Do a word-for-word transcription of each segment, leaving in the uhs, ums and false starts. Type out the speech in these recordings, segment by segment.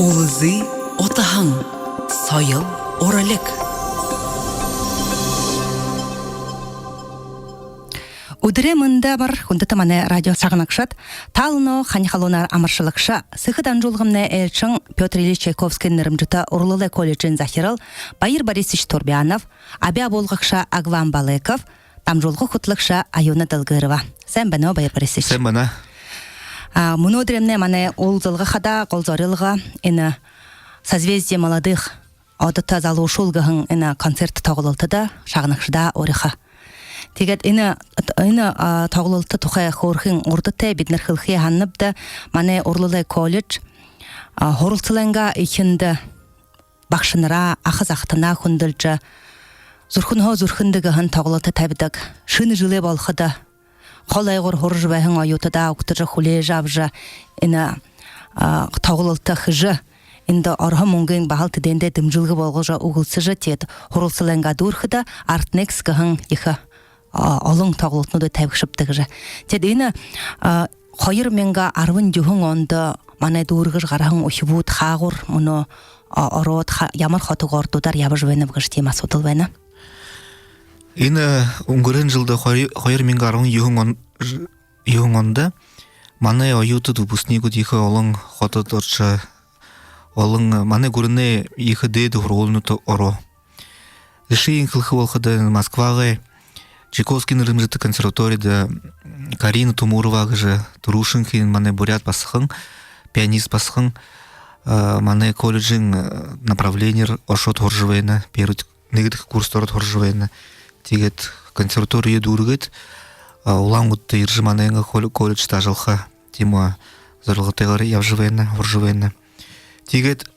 Үлзы утаһан. Соёл, уралиг. Үдэрэй мэндэ, амар хүндэтэ манай радио шагнагшад! Таанадые хани халуунаар амаршалагша, сэхэ дамжуулгамнай ээлжээн Пётр Ильич Чайковскиин нэрэмжэтэ урлалай колледжын захирал Баир Борисович Турбянов, абяа буулгагша Аглан Балыков, дамжуулга хүтэлэгшэ Аюна Долгырова. Сайн байна, Баир Борисович. Сайн байна. А, мүнөөдэрэймнай манай уулзалга хадаа гол зорилго энэ «Созвездие молодых», «Одото залуушуул» гэһэн энэ концерт тоглолтодо шагнагшадаа уряха. Тиигээд энэ, энэ, а, тоглолто тухай хөөрхын урда тээ бидэнэр хэлэхэеэ һананабди. Манай урлалай колледж, а, һуралсалайнгаа эхиндэ багшанараа, аха захатанаа хүндэлжэ, «Зүрхэнһөө зүрхэндэ» гэһэн тоглолто табидаг. Шэнэ жэлээ болоходо хол ойгуур һуража байһан оюутадаа угтажа, хүлеэжэ абажа, энэ, а, тоглолто хэжэ, эндэ ороһон мүнгыень баһал тэдээндэ дэмжэлгэ болгожо үгэлсэжэ, тиигээд һуралсалайнгаа дүүрэхэдэ «Артнекс» гэһэн ехэ, а, олон тоглолтонуудые табигшабди гэжэ. Тиигээд энэ, а, хоёр мянга арбан юһэн ондо манай дүүргэжэ гараһан үхибүүд хаагуур мүнөө, а, ороод, ха-, ямар хото городуудаар ябажа байнаб гэжэ тиимэ асуудал байна. Энэ үнгэрһэн жэлдэ, хоёр, хоёр мянга арбан юһэн он-, ж-, юһэн ондо манай оюутад, выпускнигууд ехэ олон хотодо орожо, олон, э, манай гүрэнэй ехэ дээдэ һургуулинуудта ороо. Жэшээнь хэлэхэ болоходо, Москвагай Чайковскиин нэрэмжэтэ консерваторидо Карина Тумурова гэжэ түрүүшынхиинь манай буряад басаган, пианист басаган, э, манай колледжын, э, направлениеэр ошоод һуража байна, первый, нэгэдэхи курста ороод һуража байна. Тиигээд консерваториие дүүргээд, а, Улаан-Үдэдэ ерэжэ, манай энэ колле-, колледждэ ажаллаха тиимэ зорилготойгоор ябажа байна, һуража байна. Тиигээд,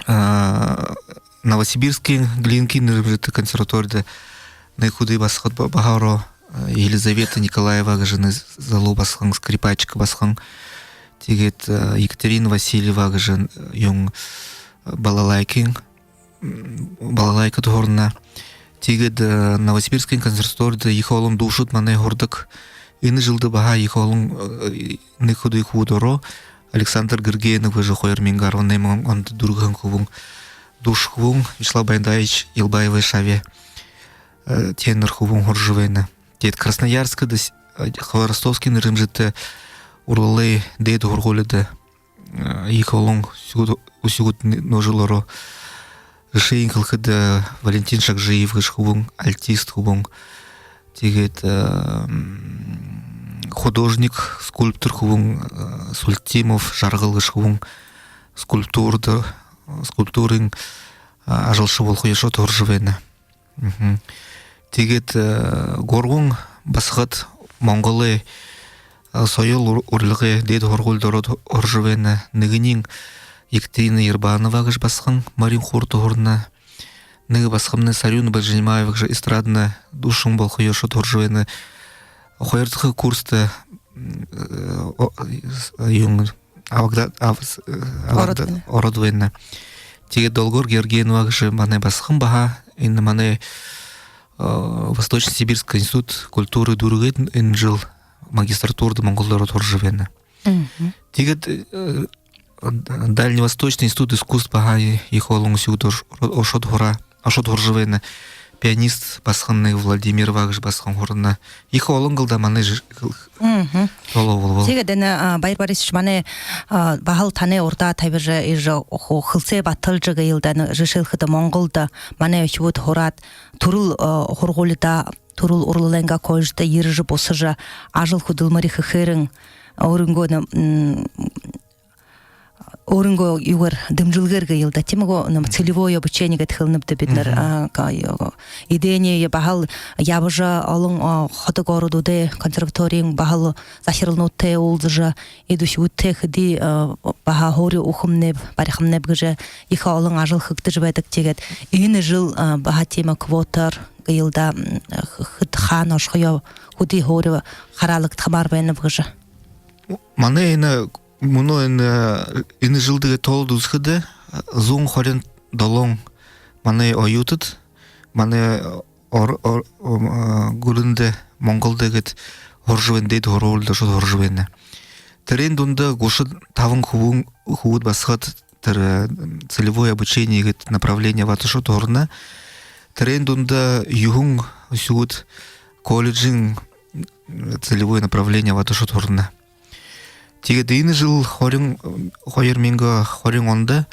а, Новосибирскын Глинкиин нэрэмжэтэ консерваторидо нэгэ худой басагад ба-, баһа ороо, а, Елизавета Николаева гэжэ нэгэ залуу басаган, скрипачка басаган. Тиигээд, а, Екатерина Васильева гэжэ, юун, балалайкын, м, балалайкада һурана. Тиигээд, э, Новосибирскын консерваторидо ехэ олон дуушад манай һурадаг. Энэ жэлдэ баһа ехэ олон, э, нэгэ худой хүбүүд ороо. Александр Гергенов гэжэ хоёр мянга арбан найман ондо дүүргэһэн хүбүүн, дуушан хүбүүн, Вячеслав Баяндаевич Елбаевай шаби, э, тенор хүбүүн һуража байна. Тиигээд Красноярскада с-, э, Хворостовскиин нэрэмжэтэ урлалай дээдэ һургуулида, э, ехэ олон үхибүүд, үхибүүд н-, нөө жэл ороо. Жэшээнь хэлэхэдэ, э, Валентин Шагжиев гэжэ хүбүүн, альтист хүбүүн. Тиигээд, э, м, художник, скульптор хүбүүн, э, Сультимов Жаргал гэжэ хүбүүн, скульптурада, скульптурын, э, ажалша болохоёо ошоод һуража байна. Мгм. Тиигээд, э, гурбан басагад Монголой, э, соёл ур-, урлагай дээдэ һургуулида ороод һуража байна. Нэгэниинь Екатерина Ербанова гэжэ басаган, Мариинхуурта һурана. Нэгэ басагамнай Сарюна Бальжинимаева гэжэ эстрадна дуушан болохоёо ошоод һуража байна. Хоёрдохи курста, м, э, о, с-, юун, Авагда-, Ав-, с-, э, Авагда-, ороод байна. Ороод байна. Тиигээд Долгор Гергенова гэжэ манай басаган баһа энэ манай, э, Восточно-Сибирский институт культуры дүүргээд, энэ жэл магистратурада Монголдо ороод һуража байна. Мгм. Тиигээд, э, Дальневосточный институт искусств баһа ехэ олон үхибүүд ош-, ошоод һура-, ошоод һуража байна. Пианист басаган нэгэ Владимирова гэжэ басаган һурана. Ехэ олон гэлдаа манай жэ-, Мгм. тоолоо болбол. Тиигээд энэ, а, Баир Борисович, манай, а, баһал танай урдаа табижа, иигэжэ ху-, хэлсээ баталжа гээ л даа, энэ жэшээлхэдэ, Монголдо манай үхибүүд һураад, түрэл, а, һургуулида, түрэл урлалайнгаа колледждэ ерэжэ, бусажа, ажал хүдэлмэри хэхээрэн, өөрынгөө, м, өөрынгөө юугээр, дэмжэлгээр гээ л даа, тиимэ гү, нэм, целевое обучение гээд хэлэнэбди бидэнэр, Мгм. а, ка-, ё-, эдэниие баһал ябажа, олон, а, хото городуудай консерваториин баһал захиралнуудтай уулзажа, эдэ үхибүүдтэ хэды, а, баһа һуури үгэхэмнайб, барихамнайб гэжэ ехэ олон ажал хэгдэжэ байдаг. Тиигээд энэ жэл, а, баһа тиимэ квотаар гээ л даа, м, хэд хаана ошохоёо, хэды һуури хараалагдаха байнаб гэжэ. Манай энэ, мүнөө энэ, энэ жэлдэ тоолоод үзэхэдэ, зуун хорин долоон манай оюутад, манай ор-, ор-, ом, а, гүрэндэ, Монголдо гээд һуража байна, дээдэ һургуулида ошоод һуража байна. Тэрээн дунда гушан табан хүбүүн, хүбүүд басагад тэрэ, э, целевое обучение гээд направление абаад ошоод һурана. Тэрээн дунда юһэн үхибүүд колледжын, э, целевое направление абаад ошоод һурана. Тиигээд энэ жэл хорин, хоёр мянга хорин ондо,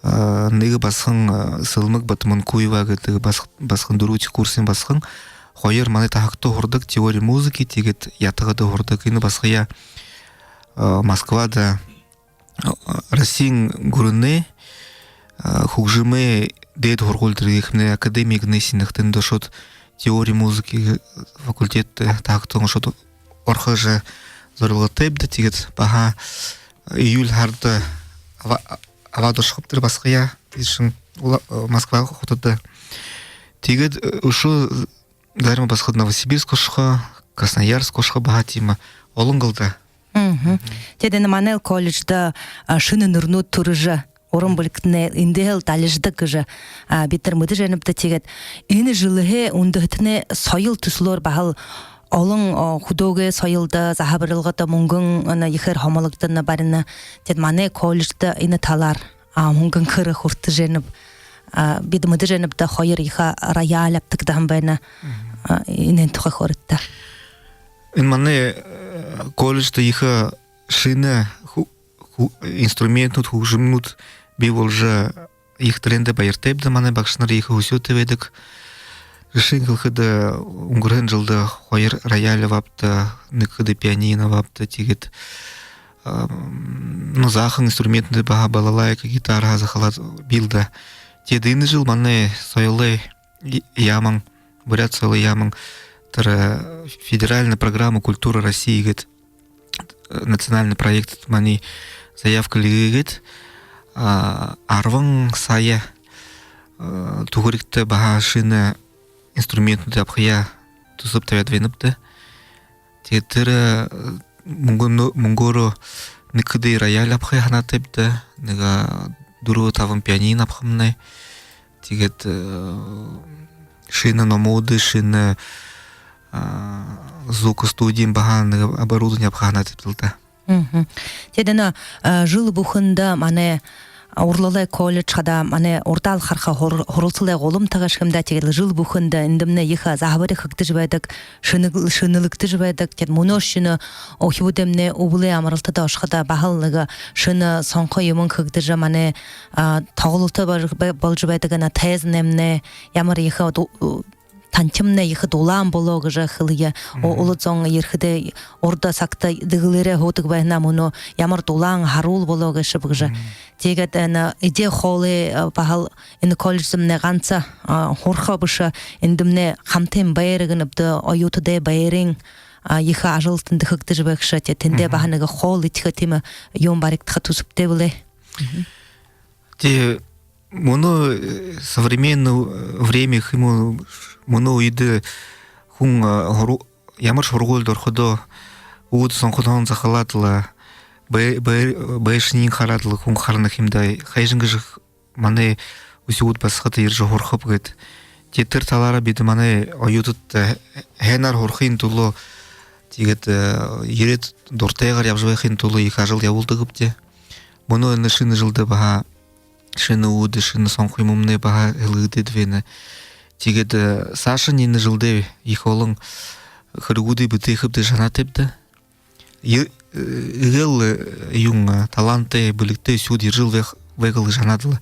э, нэгэ басаган, э, Сэлмэг Батомункуева гэдэг бас-, басаган, дүрбэдэхи курсын басаган, хоёр манай таһагта һурадаг, теория музыки, тиигээд ятагада һурадаг. Энэ басагаяа, э, Москвада, э, Россиин гүрэнэй, э, хүгжэмэй дээдэ һургуули, тэрэ гэхэмнай академи гэнэ һэн, тэндэ ошоод теория музыки факультедтэ таһагтан ошоод орохо гэжэ зорилготойбди. Тиигээд баһа июль һарада аба-, абаад ошохоб тэрэ басагаяа тиишэнь Ула-, э, Москва хотодо. Тиигээд, э, үшөө зарим басагад Новосибирск ошохо, Красноярск ошохо, баһа тиимэ олон гэлдээ. Мгм. Тиигээд энэ манай колледждо, а, шэнэ нэрэнүүд түрэжэ, уран бэлигтнай эндэһээл далижадаг гэжэ, а, бидэнэр мэдэжэ байнабди. Тиигээд энэ жэлһээ үндэһэтэнэй соёл түсэлөөр баһал олон, а, хүдөөгэй соёлдо, заһабарилгада мүнгэн, энэ, ехээр хомологдоно, барина. Тиигээд манай колледждо энэ талаар, а, мүнгэн хэр хүртэжэ байнаб, а, бидэ мэдэжэ байнабди, хоёр ехэ рояль абтагдаһан байна. Мгм. А, энээн тухай хөөрыт даа. Энэ манай, э, колледждо ехэ шэнэ хү-, хү-, инструментнүүд, хүгжэмнүүд бии болжо, ехэ тэрээндэ баяртайбди. Манай багшанар ехэ хүсөөтэй байдаг. Жэшээнь хэлэхэдэ, үнгэрһэн жэлдэ хоёр рояль абаабди, нэгэ хэды пианино абаабди, тиигээд, ам, ну, заахан инструментнүүдые баһа, балалайка, гитараһаа захалаад бии л даа. Тиигээд энэ жэл манай соёлой и-, яаман, Буряад соёлой яаман тэрэ, э, федеральная программа «Культура России» гээд, э, национальный проект маниие заявка эльгээгээд, а, арбан сая, э, түхэригтэ баһа шэнэ инструментнүүдые абахаяа түсэб табяад байнабди. Тиигээд тэрэ, э, мүнгэн-, мүнгөөрөө нэгэ хэды рояль абахаяа һанаатайбди, нэгэ, а, дүрбэ-табан пианино абахамнай. Тиигээд, э, шэнэ номууд, шэнэ, а, звукостудиин баһа нэгэ оборудование абахаяа һанаатайбди л даа. Мгм. Тиигээд энэ, а, жэл бүхэндэ манай, а, урлалай колледж хадаа манай урдаал хараха һур-, һуралсалай гуламта гээшэ юм даа. Тиигээд лэ жэл бүхэндэ эндэмнай ехэ заһабари хэгдэжэ байдаг, шэнэ-, шэнэлэгдэжэ байдаг. Тиигээд мүнөөшье энэ үхибүүдэймнай үбэлэй амаралтада ошоходо баһал нэгэ шэнэ сонхо юумэн хэгдэжэ, манай, а, тоглолто бол-, бо-, боложо байдаг энэ тайзанаймнай, ямар ехэ ду-, тантимнай ехэ дулаан болоо гэжэ хэлэе. О, мгм, улад зон ерэхэдээ урда сагта дэгэлээрээ һуудаг байһан, мүнөө ямар дулаан һаруул болоо гээшэб гэжэ. Мгм. Тиигээд энэ эдеэ хоолой, а, баһал энэ колледждэмнай ганса, а, һураха бэшэ, эндэмнай хамтын байра гэнэбди, оюутадай байрын, а, ехэ ажал тэндэ хэгдэжэ байгша. Тиигээд тэндээ, мгм, баһа нэгэ хоол эдихэ тиимэ юумэн баригдаха түсэбтэй бэлэй. Мгм. Тээ, мүнөө, э, современное время гэхэ юм гү, мүнөө үедэ хүн, э, һургу-, ямаршье һургуулида ороходоо, үүдэ сонхоһоонь захалаад лэ, бай-, бай-, байшаниинь хараад лэ хүн харана ха юм даа, хайшан гэжэ манай үхибүүд, басагад ерэжэ һурахаб гээд. Тээ, тэрэ талаараа бидэ манай оюутад, э, һайнаар һурахын түлөө, тиигээд, э, ерээд дуратайгаар ябажа байхын түлөө ехэ ажал ябуулдаг гээбди. Мүнөө энэ шэнэ жэлдэ баһа шэнэ үүдэ, шэнэ сонхо юумэмнай баһа һэлгэгдээд байна. Тиигээд, э, саашань энэ жэлдээ ехэ олон хэрэгүүдые бүтээхэбди гэжэ һанаатайбди. Е-, э, эгээл, э, юун, э, талантатай, бэлигтэй үхибүүд ерэжэл байг-, байг лэ гэжэ һанаад лэ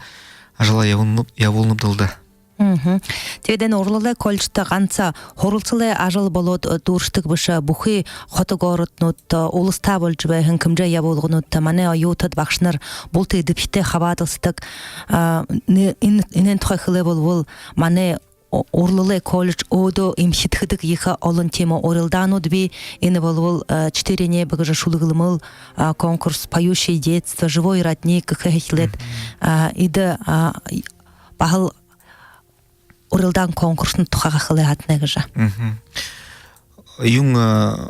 ажалаа ябуулна-, ябуулнабди даа. Мгм. Тиигээд энэ урлалай колледждо ганса һуралсалай ажал болоод, э, дүүрэшэдэг бэшэ, бүхы хото городнуудта, э, уластаа боложо байһан хэмжээ ябуулгануудта манай оюутад, багшанар булта эдэбхитэй хабаадалсадаг. А, нэ-, энэ, энээн тухай хэлээ болбол, манай у-, урлалай колледж өөдөө эмхидхэдэг ехэ олон тиимэ урилдаанууд бии. Энэ болбол, э, «Четыре неба» гэжэ шүлэглэмэл, а, конкурс, «Поющее детство», «Живой родник» гэхэ эхилээд. Мгм. А, эдэ, а, и-, баһал урилдаан, конкурснууд тухайгаа хэлэе һаатнай гэжэ. Мгм. Юун, а,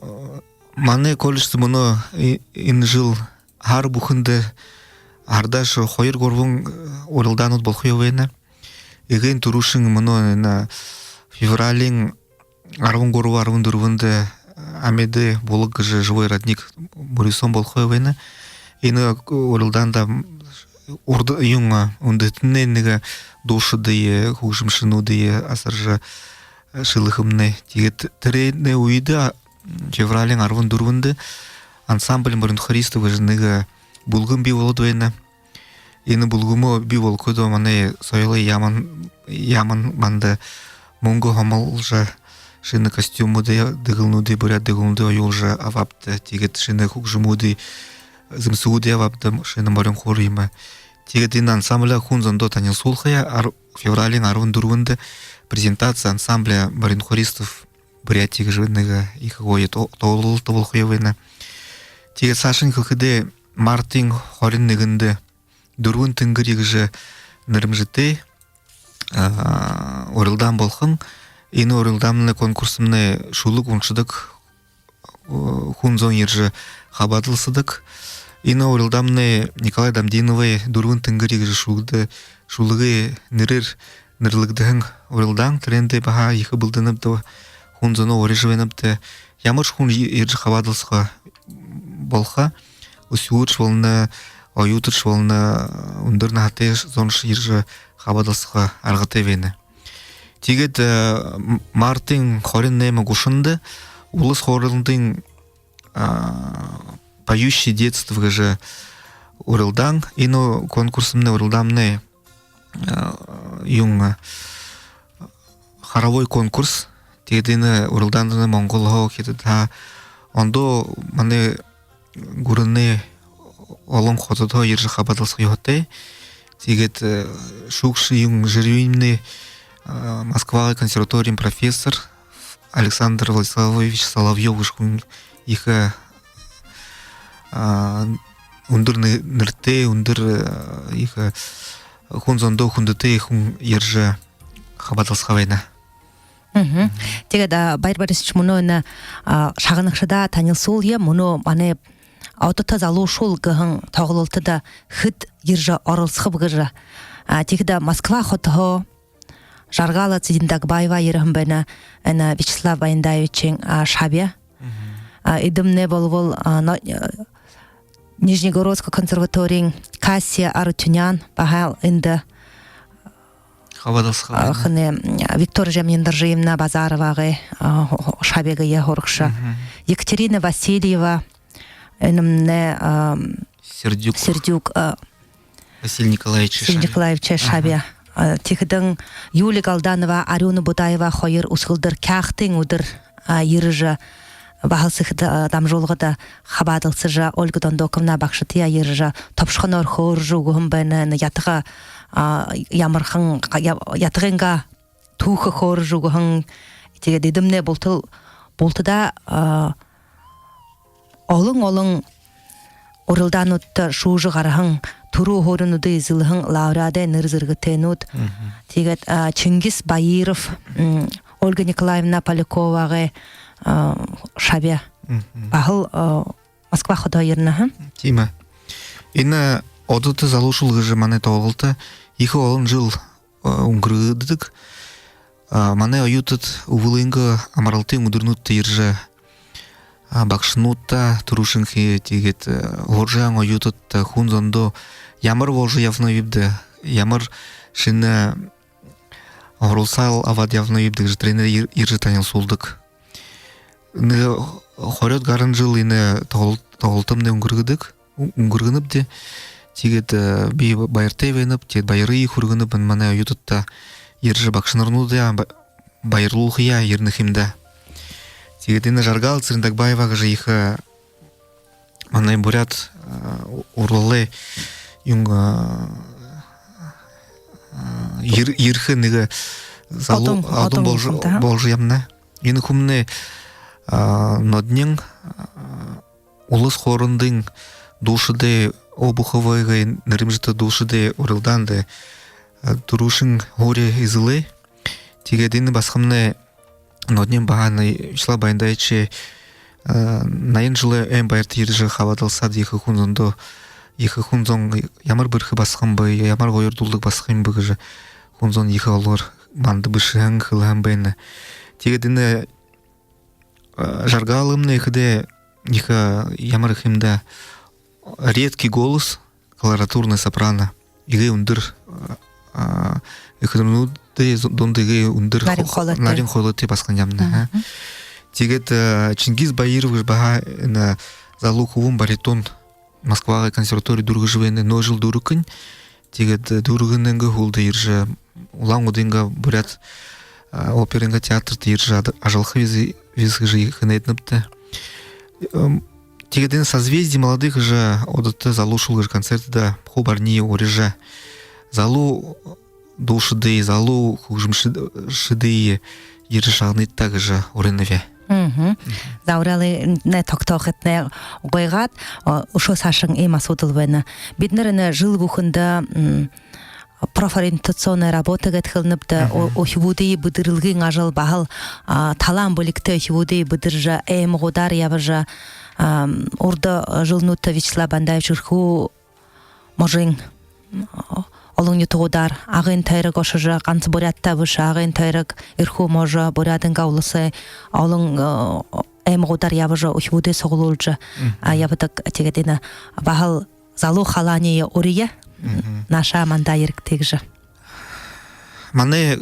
манай колледждо мүнөө, э, энэ жэл һара бүхэндэ, һарадаашье хоёр-гурбан, э, урилдаанууд болохоёо байна. Эгээн түрүүшын мүнөө энэ февралиин арбан гурба, арбан дүрбэндэ Амиды булаг гэжэ, «Живой родник», мүрысөөн болохоёо байна. Энэ урилдаанда урда юун, а, үндэһэтэнэй нэгэ дуушадые, хүгжэмшэнүүдые асаржа, э, шэлэхэмнай. Тиигээд тэрэнэй үедэ, а, февралиин арбан дүрбэндэ ансамбль «Морин хористов» гэжэ нэгэ, э, бүлгэм бии болоод байна. Энэ бүлгэмөө бии болгоходоо манай соёлой яаман, яаман манда мүнгэ хомолжо, шэнэ костюмуудые, дэгэлнүүдые, буряад дэгэлнүүдые оёулжа абаабди. Тиигээд шэнэ хүгжэмүүдые, зэмсэгүүдые абаабди, шэнэ морин хуур юумэ. Тиигээд энэ ансамбля хүн зондоо танилсуулхаяа ар-, февралиин арбан дүрбэндэ презентация ансамбля «Морин хористов Бурятии» гэжэ нэгэ ехэ гоё то-, тоглолто болохоёо байна. Тиигээд саашань хэлэхэдээ, мартын хорин нэгэндэ «Дүрбэн тэнгэри» гэжэ нэрэмжэтэй, а, урилдаан болохо. Энэ урилдаамнай, конкурсмнай шүлэг уншадаг, э, хүн зон ерэжэ хабаадалсадаг. Энэ урилдаамнай Николай Дамдиновай «Дүрбэн тэнгэри» гэжэ шүлэгдэ-, шүлэгэй нэрээр нэрлэгдэһэн урилдаан. Тэрээндэ баһа ехэ бэлдэнэбди, хүн зоноо урижа байнабди. Ямаршье хүн е-, ерэжэ хабаадалсаха болохо. Үсэгүүдшье болоно, оюутадшье болоно, үндэр наһатай зоншье ерэжэ хабаадалсаха аргатай байна. Тиигээд, э, м-, мартын хорин найман, гушанда улас хоорондын, а, «Поющее детство» гэжэ урилдаан. Энэ конкурсмнай, урилдаамнай, а, юун, а, хоровой конкурс. Тиигээд энэ урилдаанда Монголһоо, Хитадһаа, ондоо манай гүрэнэй олон хотодһоо ерэжэ хабаадалсаха ёһотой. Тиигээд, э, шүүгшэ юун, жюримнай, а, Москвагай консерваториин профессор Александр Владиславович Соловьёв гэжэ хүн, ехэ, а, үндэр нэ-, нэрэтэй, үндэр, э, ехэ, э, хүн зондоо хүндэтэй хүн ерэжэ хабаадалсаха байна. Мгм. Тиигээд, а, Баяр Борисович, мүнөө энэ, а, шагнагшадаа танилсуулая, мүнөө манай «Одото залуушуул» гэһэн тоглолтодо хэд ерэжэ оролсохоб гэжэ. А, тиихэдэ Москва хотоһоо Жаргала Цыдендагбаева ерэһэн байна, энэ Вячеслав Баяндаевичай, а, шаби. Мгм. А, эдэмнай болбол, а, но-, э, Нижегородской консерваториин Кассия Арутюнян баһал эндэ хабаадалсаха, а, байна. Хэнэй, м, Виктория Жамьяндоржиевна Базаровагай, а, хо-, хо-, шабигые һурагша. Мгм. Екатерина Васильева, энэмнай, а, Сердюк. Сердюк, а, Василий Николаевич, Василий Николаевич шаби. Аха. А, тиихэдэнь Юлия Галданова, Арюна Будаева хоёр үсэгэлдэр Кяхтын үдэр, а, ерэжэ, баһал сэхэ да-, дамжуулгада хабаадалсажа, Ольга Дондоковна багшатаяа ерэжэ, тобшохоноор хөөрэжэ үгэһэн байна. Энэ ятага, а, ямархан, я-, ятагайнгаа түүхэ хөөрэжэ үгэһэн. Тиигээд эдэмнай бултал-, бултадаа, а, олон-олон урилдаануудта шүүжэ гараһан, түрүү һууринуудые эзэлһэн лауреадай нэрэ зэргэтэйнүүд. Мгм. Тиигээд, а, Чингис Баиров, м, Ольга Николаевна Поляковагай, а, шаби. Мгм. Баһал, а, Москва хотоһоо ерэнэ, ха? Тиимэ. Энэ «Одото залуушуул» гэжэ манай тоглолто ехэ олон жэл, а, үнгэргэдэг. А, манай оюутад үбэлэйнгөө амаралтын үдэрнүүдтэ ерэжэ, а, багшанарта, түрүүшынхиеэ, тиигээд, а, һуража һууһан оюутадта, хүн зондоо ямар боложо ябанабибди, ямар шэнэ һуралсал абаад ябанабибди гэжэ, тэрэнээ ер-, ерэжэ танилсуулдаг. Нэгэ хорёод гаран жэл энэ тоглол-, тоглолтомнай үнгэргэдэг, ү-, үнгэргэнэбди. Тиигээд, э, би баяртай байнаб, тиигээд баярые хүргэнэб, энэ манай оюутадта, ерэжэ багшанарнуудаа ба-, баярлуулхаяа ерэнэ ха юм даа. Тиигээд энэ Жаргал Цырендагбаева гэжэ ехэ, э, манай буряад, э, уралай юун, э, э, ер-, ерэхэ нэгэ залуу, одон, одон одон боложо, хүн даа, боложо ябана. Энэ хүмнай, а, нёдониинь, а, улас хоорондын дуушадай, Обуховагай нэрэмжэтэ дуушадай урилдаанда, а, түрүүшын һуури эзэлээ. Тиигээд энэ басагамнай нёдониинь баһа энэ Вячеслав Баяндаевич, а, наян жэлэй ойн баярта ерэжэ хабаадалсаад, ехэ хүн зондоо, ехэ хүн зон, ямар бэрхэ басаган бэ, ямар гоёор дуулдаг басаган бэ гэжэ хүн зон ехэ олоор манда бэшэһэн, хэлэһэн байна. Тиигээд энэ, э, Жаргалымнай ехэ даа, ехэ, э, ямар гэхэ юм даа, редкий голос, колоратурна сопрано. Эгээ үндэр, а, эхэнэрнүүдэй зу-, дунда эгээ үндэр нарин хо-, хоолойтой. Нарин хоолойтой басаган ябана, а. Мгм. Тиигээд, а, Чингис Баиров гэжэ баһа энэ залуу хүбүүн баритон Москвагай консерватори дүүргэжэ байна, нөө жэл дүүргэһэн. Тиигээд, э, дүүргэһэнэйнгээ һүүлдэ ерэжэ, Улаан-Үдынгөө буряад, а, оперын театрта ерэжэ ад-, ажаллаха бэзэ, бэзэ гэжэ хэнэйдэнэбди. Эм, тиигээд энэ «Созвездие молодых» гэжэ удхатай залуушуул гэжэ концертдэ хуу бариие урижа, залуу дуушадые, залуу хүгжэмшэд-, шэдые ерэжэ шагныт даа гэжэ уринаб. Мгм. За, уряалайнгаа тогтоохытнай гуйгаад, а, үшөө саашань иимэ асуудал байна. Бидэнэр энэ жэл бүхэндэ, м, профориентационная работа гээд хэлэнэбди, о-, үхибүүдые бэдэрэлгын ажал баһал, а, талаан бэлигтэй үхибүүдые бэдэржэ, аймагуудаар ябажа, а, урда жэлнүүдтэ Вячеслав Бандаевич Эрхүү можын, а, олон нютагуудаар, Агын тойрог ошожо, ганса Буряадта бэшэ, Агын тойрог, Эрхүү можо, Буряадайнгаа уласай олон, а, аймагуудаар ябажа, үхибүүдые суглуулжа, а, ябадаг. Тиигээд энэ баһал залуу халааниие урия, наашаа манда ерэгты гэжэ. Манай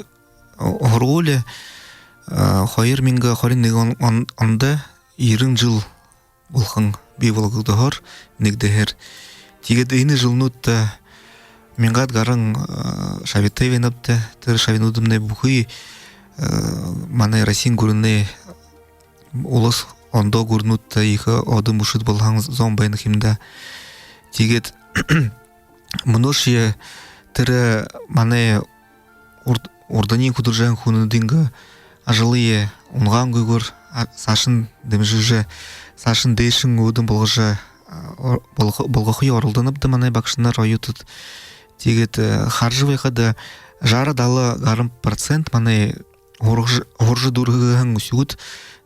һургуули, а, хоёр мянга хорин нэгэн он-, он-, ондо ерэн жэл болохон бии болгогдоһоор, нэгэдэһээр. Тиигээд энэ жэлнүүдтэ мянгаад гаран, а, шабитай байнабди. Тэрэ шабинуудымнай бүхы, а, манай Россиин гүрэнэй улас ондоо гүрэнүүдтэ ехэ одо мүшэд болоһон зон байна ха юм даа. Тиигээд мүнөөшье тэрэ манай урд-, урданай хүдэлжэ байһан хүнүүдынгээ ажалые унагаангүйгөөр, а, саашань дэмжэжэ, саашань дээшэнь өөдэнь болгожо, а, ор-, болгохо-, болгохые оролдонобди манай багшанар, оюутад. Тиигээд, э, хаража байхада, жара-дала гаран процент манай һуража, һуража дүүргэһэн үхибүүд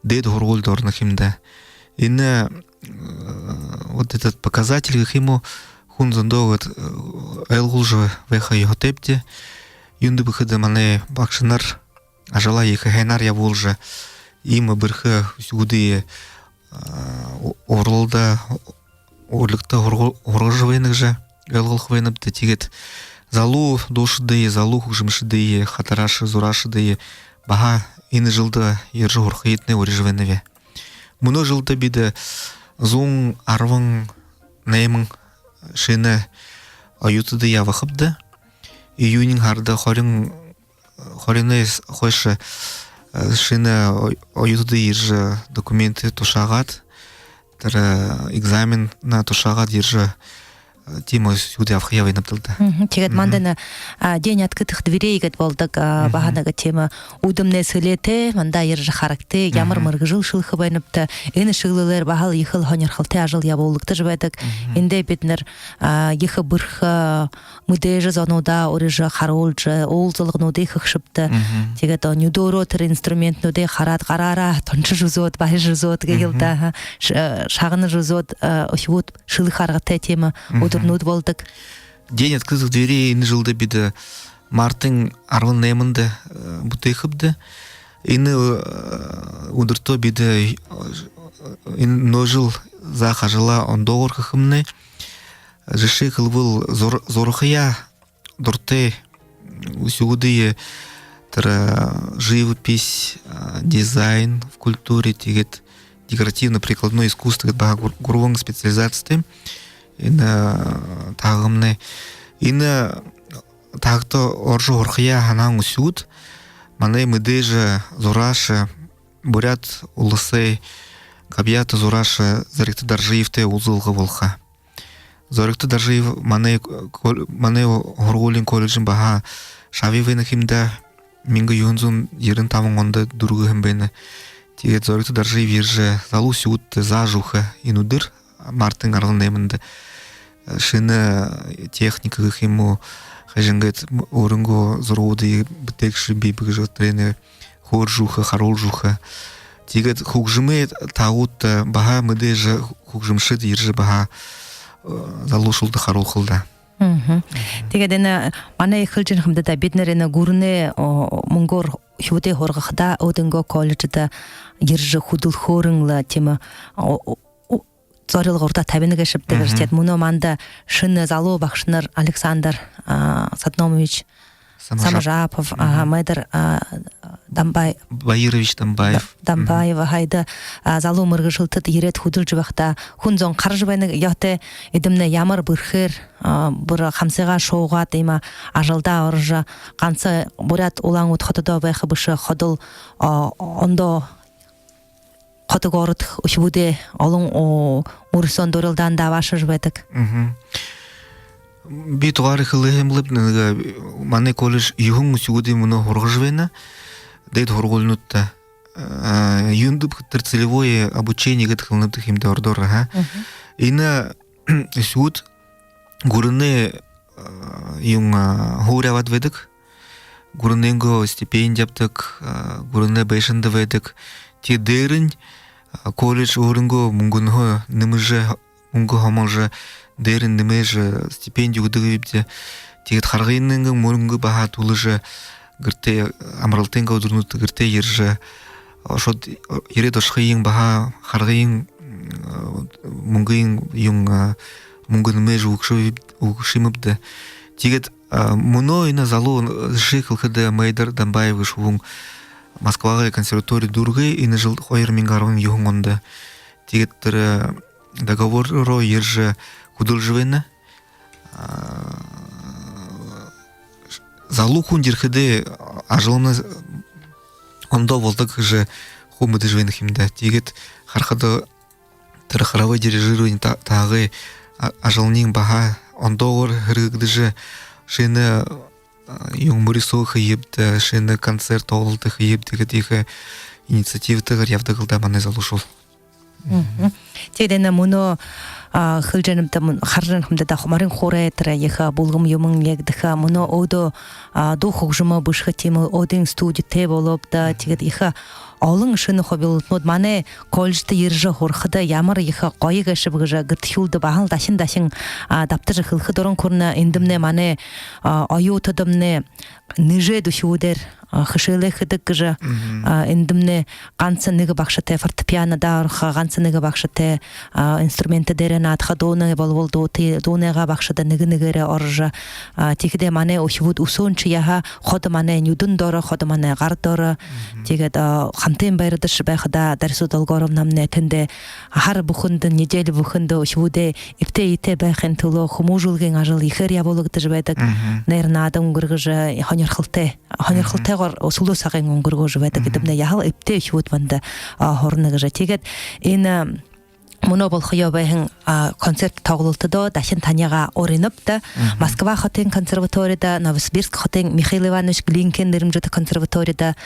дээдэ һургуулида ороно ха юм даа. Энэ, э, вот этот показатель гэхэ юм гү, хүн зондоо гээд, э, ойлгуулжа байха ёһотойбди. Юундэб гэхэдэ, манай багшанар ажалаа ехэ һайнаар ябуулжа, иимэ бэрхэ үхибүүдые, а, у-, уралда, уралигта һурга-, һургажа байна гэжэ ойлгуулха байнабди. Тиигээд залуу дуушадые, залуу хүгжэмшэдые, хатарааша, зураашадые баһа энэ жэлдэ ерэжэ һурахыетнай урижа байнаб. Мүнөө жэлдэ бидэ зуун арбан найман шэнэ оюутадые абахабди. Июниин һарада хорин, хоринһоо хойшо, э, шэнэ о-, оюутадые ерэжэ документы тушаагаад, тэрэ, э, экзаменаа тушаагаад ерэжэ, э, тиимэ үхибүүдые абахаяа байнабди даа. Мгм. Тиигээд манда энэ, а, День открытых дверей гээд болодог, а, баһа нэгэ тиимэ үүдэмнай сэлеэтэй, манда ерэжэ харагты, ямар мэргэжэл шэлэхэ байнабта, энэ шэглэлээр баһал ехэл һонирхолтой ажал ябуулагдажа байдаг. Эндэ бидэнэр, а, ехэ бэрхэ, а, мэдээжэ зонуудаа урижа, харуулжа, уулзалгануудые хэхэшэбди. Тиигээд, а, нюдөөрөө тэрэ инструментнүүдые хараад, гараараа туншажа үзөөд, барижа үзөөд, гээл даа, ш-, э, шагнажа үзөөд, э, үхибүүд шэлэхэ аргатай тиимэ үдэрнүүд болодог. День открытых дверей энэ жэлдэ бидэ мартын арбан найманда, э, бүтээхэбди. Энэ, э, үдэртөө бидэ, э, энэ нөө жэл зааха ажалаа ондоогоор хэхэмнай. Жэшээ хэлэбэл, зур-, зурахаяа дуратай үхибүүдые тэрэ, э, живопись, э, дизайн в культуре, тиигээд декоративно-прикладное искусство гээд баһа гур-, гурбан специализацитай энэ, э, таһагамнай. Энэ таһагта орожо һурахаяа һанаһан үхибүүд манай мэдээжэ зурааша, Буряад Уласай габьяата зурааша Зоригто Доржиевтай уулзалга болохо. Зоригто Доржиев манай кол-, манай һургуулиин колледжын баһа шаби байна ха юм даа, мянга юһэн зуун ерэн табан ондо дүүргэһэн байна. Тиигээд Зоригто Доржиев ерэжэ, залуу үхибүүдтэ заажа үгэхэ энэ үдэр, мартын арбан найманда, э, шэнэ техника гэхэ юм гү, хайшан гээд м-, өөрынгөө зурагуудые бүтээгшэ бии бэ гэжэ тэрэнээ хөөрэжэ үгэхэ, харуулжа үгэхэ. Тиигээд хүгжэмэй таагуудта баһа мэдээжэ хүгжэмшэд ерэжэ баһа, э, залуушуулда харуулха лэ даа. Мгм. Тиигээд энэ манай хэлэжэ байхамда даа, бидэнэр энэ гүрэнэй, о, мүнгөөр үхибүүдые һургахадаа, өөдынгөө колледждэ ерэжэ хүдэлхөөрнь лэ, тиимэ, о, о, о, зорилго урдаа табина гээшэбди гэжэ. Мгм. Тиигээд мүнөө манда шэнэ залуу багшанар Александр, а, Садномович Самажап-, Самажапов, мгм, а, Майдар, а, Дамбай-, Баирович Дамбаев. Да-, Дамбаев, мгм, һая даа, а, залуу мэргэжэлтэд ерээд хүдэлжэ байхадаа, хүн зон хаража байна ёһотой, эдэмнай ямар бэрхээр, а, бүри хамсыгаа шуугаад, иимэ ажалдаа орожо, ганса Буряад Улаан-Үдэ хотодоо байха бэшэ, ходол, а, ондоо хото, город үхибүүдэй олон, о, мүрысөөн, дурилдаанда абаашажа байдаг. Мгм. Би тугаар хэлэхэ юм болбол, нэгэ манай колледж юһэн үхибүүдые мүнөө һургажа байна. Дээдэ һургуулинуудта. А, юундэб гэхэдэ, тэрэ целевое обучение гээд хэлэнэбди ха юм даа ородоор, аха. Мгм. Энэ үхибүүд гүрэнэй, а, юун, а, һуури абаад байдаг. Гүрэнэйнгөө стипенди абадаг, а, гүрэнэй байшанда байдаг. Тиигээд дээрэнь, а, колледж өөрынгөө мүнгэнһөө нэмэжэ, мүнгэ хомолжо, дээрэнь нэмэжэ, стипенди үгэдэг бибди. Тиигээд харгынгаа мүнгэ баһа түлэжэ, гэртээ, амаралтайнгаа үдэрнүүдтэ гэртээ ерэжэ, ошоод, ерээд ошохын баһа харгын, м, мүнгын юун, а, мүнгэ нэмэжэ үгэшэ-, үгэшэмэбди. Тиигээд, а, мүнөө энэ залуу, жэшээ хэлэхэдэ, Майдар Дамбаев гэжэ хүн Москвагай консерватори дүүргээ, энэ жэл хоёр мянга арбан юһэн ондо. Тиигээд тэрэ, а, договороор ерэжэ хүдэлжэ байна. А, залуу хүн ерэхэдээ, ажалынь ондоо болодог гэжэ хүн мэдэжэ байна ха юм даа. Тиигээд харахада, тэрэ хоровое дирижирование та-, таагай, а, ажалынь баһа ондоогоор хэрэглэгдэжэ, шэнэ, а, юун, мүрысөө хэебди, шэнэ концерт, тоглолто хэебди гэдэг ехэ инициативатайгаар ябадаг лэ даа манай залуушуул. Мгм. Тиигээд энэ мүнөө, а, хэлэжэ байнабди, мүн-, хаража байнабди даа, морин хуурай тэрэ ехэ, а, бүлгэм юумэн ябадаг, а, мүнөө өөдөө, а, дуу хүгжэмөө бэшэхэ тиимэ өөдын студитэй болообди, тиигээд ехэ олон шэнэ хубилалтанууд манай колледждо ерэжэ һурахада ямар ехэ гоё гээшэб гэжэ Гэртэхи уулада баһал дахин дахин, а, дабтажа хэлэхэ дуран хүрэнэ. Эндэмнай манай, а, оюутадмнай нэжээд үхибүүдээр, а, хэшээлээ хэдэг гэжэ, мгм, а, эндэмнай ганса нэгэ багшатай фортепианодо орохо, ганса нэгэ багшатай, а, инструмент дээрэ наадаха, дуунай болбол дуутай, дуунайнгаа багшад нэгэ нэгээрээ орожо, а, тиихэдээ манай үхибүүд үсөөншье яаха, ходо манай нюдэн доро, ходо манай гар доро, мгм, тиигээд, а, хамтын байрадашье байхада, Дариса Долгоровнамнай тэндэ һара бүхэндэ, неделя бүхэндэ үхибүүдэй эбтэй эетэй байхын түлөө хүмүүжүүлгын ажал ехээр ябуулагдажа байдаг. Мгм. Найр наадан үнгэргэжэ, һонирхолтой, һонирхолтойгоор сүлөө сагынь үнгэргөөжэ байдаг. Мгм. Эдэмнай яһала эбтэй үхибүүд манда, а, һурана гэжэ. Тиигээд энэ, а, мүнөө болохоёо байһан, а, концерт тоглолтодо дахин таниие уринабди. Мгм. Москва хотын консерваторида, Новосибирск хотын Михаил Иванович Глинкын нэрэмжэтэ консерваторида,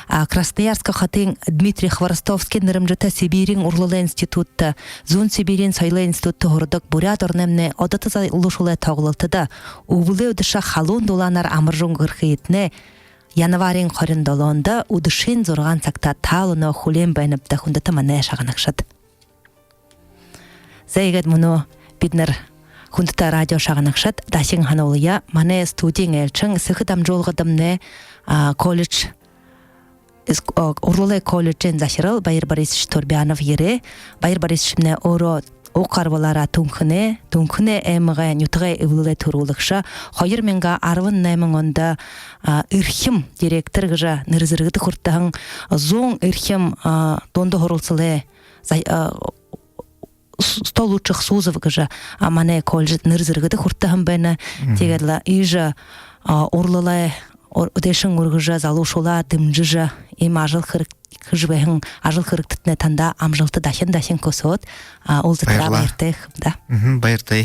а, Красноярск хотын Дмитрий Хворостовскын нэрэмжэтэ Сибириин урлалай институтта, Зүүн Сибириин соёлой институтта һурадаг Буряад ороноймнай одото залуушуулай тоглолтодо үбэлэй үдэшэ халуун дулаанаар амаржа үнгэргэхыетнай январиин хорин долоондо үдэшын зургаан сагта таалнаа хүлеэн байнабди, хүндэтэ манай шагнагшад. За, иигээд мүнөө бидэнэр, хүндэтэ радио шагнагшад, дахин һануулъя: манай студиин айлшан сэхэ дамжуулгадамнай, а, колледж, эс-, а, урлалай колледжын захирал Баир Борисович Турбянов ерээ. Баир Борисовичмнай өөрөө уг гарбалаараа Түнхэнэй, Түнхэнэй аймагай нютагай эблэлэй түрүүлэгшэ, хоёр мянга арбан найман ондо, а, эрхим директор гэжэ нэрэ зэргэдэ хүртэһэн, зуун эрхим, а, дунда һуралсалай за-, а, с-, сто лучших СУЗов гэжэ, а, манай колледждо нэрэ зэргэдэ хүртэһэн байна. Мгм. Тиигээд лэ иигэжэ, а, урлалаа, ур-, дээшэнь үргэжэ, залуушуулаа дэмжэжэ, иимэ ажал хэрэг хэжэ байһан ажал хэрэгтэдтнай танда амжалта дахин дахин хүсөөд, а, уулзатараа баяртай ха юм даа. Баярлаа. Мгм, баяртай.